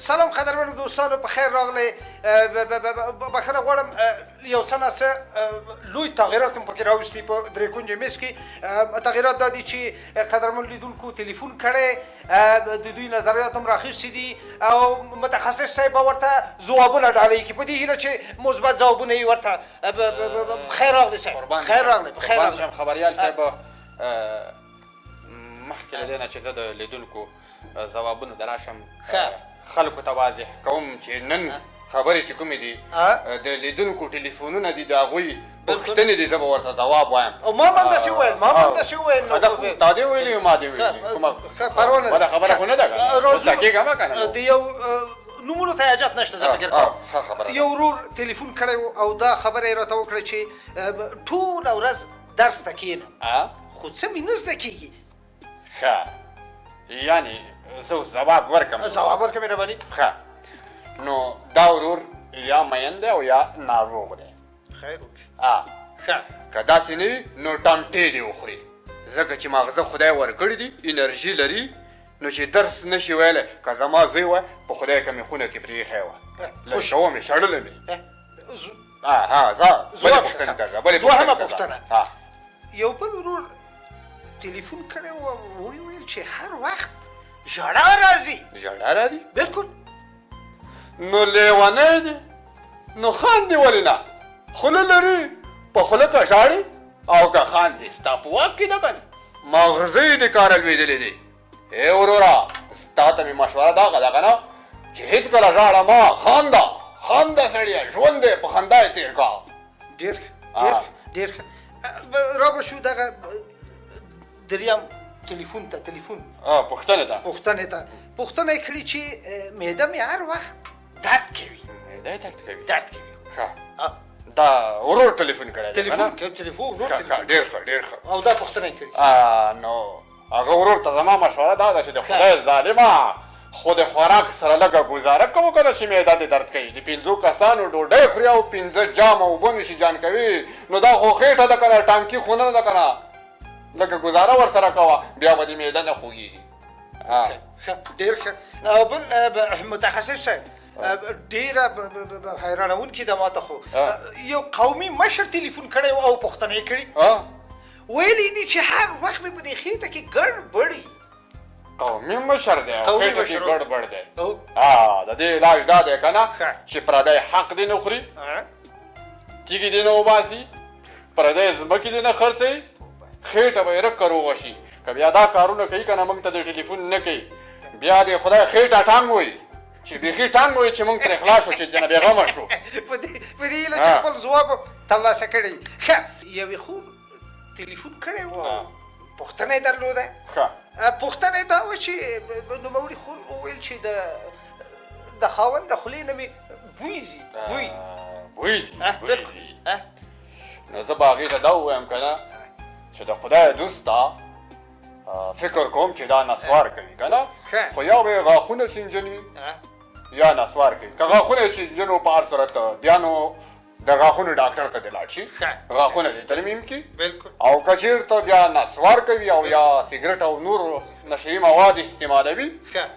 سلام قدرمنو دوستانو، په خیر راغلی. بخښنه غواړم، یو څه ناڅه لوی تغیرات هم پکې راوستي په درې کنجې میز کې. تغیرات دا دي چې قدرمن لیدونکو تلیفون کړی، د دوی نظریات هم راخیستي دي او متخصص صاحب به ورته ځوابونه ډالۍ کړي، په دې هیله چې مثبت ځوابونه یې ورته. خیر راغلی صاحب، خیر راغلی، په خیر راغلی. خبریال صاحب، مخکې له دې نه چې زه د لیدونکو ځوابونو ته راشم، خلکو ته واضح کوم چې نن خبرې چې کومې دي، د لیدونکو ټلیفونونه دي، د هغوی پوښتنې دي، زه به ورته ځواب وایم. او ما هم همداسې وویل، ما هم همداسې وویل. تا دې ویلي، ما دې ویلي، کومه بله خبره خو نه ده که نه؟ کېږه مه که نه. د یو نومونو ته حاجت نشته، زه فکر کوم. یو ورور تلیفون کړی او دا خبره یې راته وکړه چې ټوله ورځ درس ته کښېنم خو څه مې نه زده کېږي. ښه، یعنې زه اوس ځواب ورکړم؟ ځواب ورکړه مهرباني. ښه، نو دا ورور یا مین دی او یا ناروغ دی. خیر وکړي. ښه، که داسې نه وي نو ټمټې دې وخوري، ځکه چې ماغزه خدای ورکړي دي، انرژي لري، نو چې درس نه شي ویلی. که زما زوی وای، په خدای که مې خونه کې پرې ایښی وه، لږ مې شړلی مې. ها ځه، بلې پوښتنې ته ځه، بلې. دوهمه پوښتنه، یو بل ورور تلیفون کړی و، ویې ویل چې هر وخت ژړا راځي. ژړا راځي؟ بالکل. نو لیونی دی، نو خاندي ولې نه؟ خوله لري، په خوله که ژاړي او که خاندي ستا په واک کې ده که نه؟ ماغزه یې د کاره لوېدلي دي. ای وروره، ستا ته مې مشوره دغه ده که نه چې هېڅکله ژاړه مه، خانده خانده سړیه، ژوند دی په خندا یې تېر کړه. ډېر ښه، ډېر ډېر ښه. را به شو دغه دریم تلیفون ته، تلیفون پوښتنې ته. پوښتنې ته. پوښتنه یې کړې چې معده مې هر وخت درد کوي. معده یې درد کوي؟ درد کوي. ښه، دا ورور ټلیفون کړی دی؟ تلیفون کوي، تلیفون ورور. ټلیفون. ډېر ښه، ډېر ښه. او دا پوښتنه یې کړې. نو هغه ورور ته زما مشوره دا ده چې د خدای ظالمه، خو د خوراک سره لږه ګوزاره کوه که نه چې معده دې درد کوي. د 5 کسانو ډوډۍ خوري او 5 جامه اوبه نشي جان کوي، نو دا خو خېټه ده که نه، ټانکي خو نه ده که نه، لږه ګوزاره ورسره کوه، بیا به دې معده نه خوږېږي. ښه، ډېر ښه. او بل متخصص صاحب، ډېره حیرانوونکې ده ماته، خو یو قومي مشر تلیفون کړی او پوښتنه یې کړې، ویلي دي چې هر وخت مې په دې خېټه کې ګړبړي. قومي مشر دی او خېټه کې ګړبړ دی؟ د دې علاج دا دی که نه چې پردی حق دې نه خوري، تیږې دې نه وباسي، پردی ځمکې دې نه خرڅوي، خېټه به یې رکه روغه شي. که بیا دا کارونه کوي که نه، موږ ته دې ټلیفون نه کوي، بیا دې خدای خېټه ټنګ وي، چې بیخي ټنګ وي، چې موږ ترې خلاص شو، چې جنه بېغمه شو. په دې هیله چې خپل ځواب ترلاسه کړئ. ښه، یوې خور تلیفون کړی و، پوښتنه یې درلوده. ښه، پوښتنه یې دا وه چې نوموړي خور وویل چې د خاوند د خولې نه مې بوی ځي، بوی بوی ځي، بوی ځي. نو زه به هغې ته دا ووایم که نه چې د خدای دوسته، فکر کوم چې دا نسوار کوي که نه، خو یا به یې غاښونه چینجني یا نسوار کوي. که غاښونه یې چینجنو، په هر صورت بیا نو د غاښونو ډاکټر ته دې لاړ شي، غاښونه دې ترمیم کړي. او که چېرته بیا نسوار کوي او یا سګرټ او نور نشهيي مواد استعمالوي،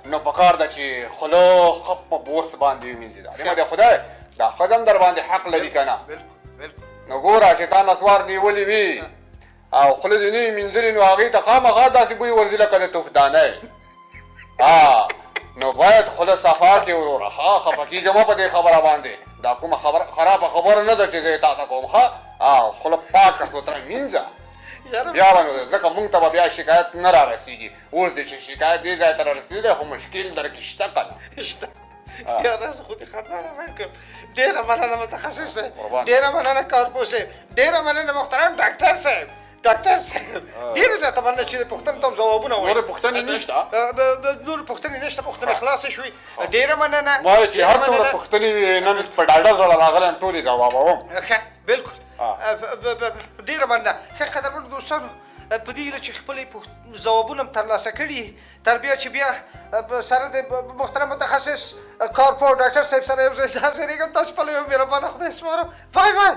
نو په کار ده چې خوله ښه په بوس باندې ومینځي. دا د خدای دا ښځه هم در باندې حق لري که نه. نو ګوره چې تا نسوار نیولي وي او خوله دې نه وي مینځلې، نو هغې ته خامخا داسې بوی ورځي لکه د توفدانۍ. نو باید خوله صفا کړې وروره. ښه، خفه کېږه مه په دې خبره باندې، دا کومه خبره خرابه خبره نه ده چې زه یې تا ته کوم. ښه، خوله پاکه سوتره مینځه، بیا به نو ځکه مونږ ته به بیا شکایت نه را رسېږي. اوس دې چې شکایت دې ځای ته را رسېدلی، خو مشکل در کې شته که نه؟ شته. یاره زه خو دې خندا را کړم. ډېره مننه متخصص صاحب، ډېره مننه کارپوه صاحب، ډېره مننه محترم ډاکټر صاحب. ډاکټر صاحب، ډېره زیاته مننه چې د پوښتنو ته هم ځوابونه وایي. نورې پوښتنې نشته؟ نورې پوښتنې نشته، پوښتنې خلاصې شوې. ډېره مننه. ما چې هر څومره پوښتنې وي، نن په ډاډه زړه راغلی یم، ټولې ځوابوم. ښه، بالکل، ډېره مننه. ښه قدرمنو دوستانو، په دې هیله چې خپلې ځوابونه هم ترلاسه کړي، تر بیا چې بیا سره د محترم متخصص کارپوه ډاکټر صاحب سره یو ځای حاضرېږم، تاسو په لویه مهربانه خدای سپارم. بای بای.